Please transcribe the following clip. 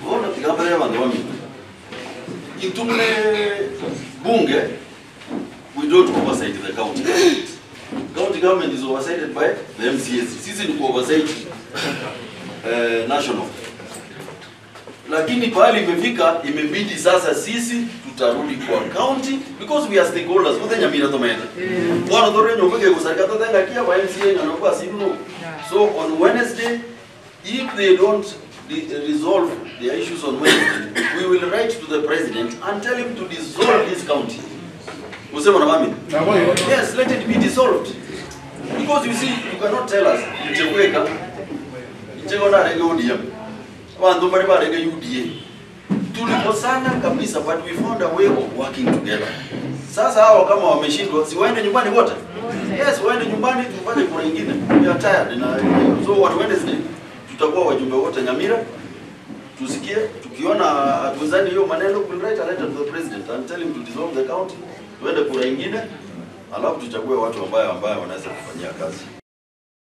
Bona tigambere abantu bami. Intumne bunge, we don't oversight the county government. County government is oversighted by the MCAs. Sisi ni ku-oversight national. Lakini pahali imefika, imebidi sasa sisi tutarudi kwa county because we are stakeholders. Uthe Nyamira tomena. Bwana thore nyombeke kusarika totenga kia kwa MCA na sinu. So on Wednesday, if they don't resolve their issues on Wednesday, we will write to the president and tell him to dissolve this county. Usema na mami? Yes, let it be dissolved. Because you see, you cannot tell us, Ncheweka, Nchewona rege ODM. Wandu bari barege UDA. Tulikosana kabisa, but we found a way of working together. Sasa hawa kama wameshindwa, si waende nyumbani wote? Yes, waende nyumbani tufanye kura nyingine. We are tired. Na so on Wednesday tutakuwa wajumbe wote Nyamira. Tusikie, tukiona hatuwezani hiyo maneno, we'll write a letter to the president and tell him to dissolve the county. Tuende kura nyingine, alafu tuchague watu ambayo wanaweza kufanyia kazi.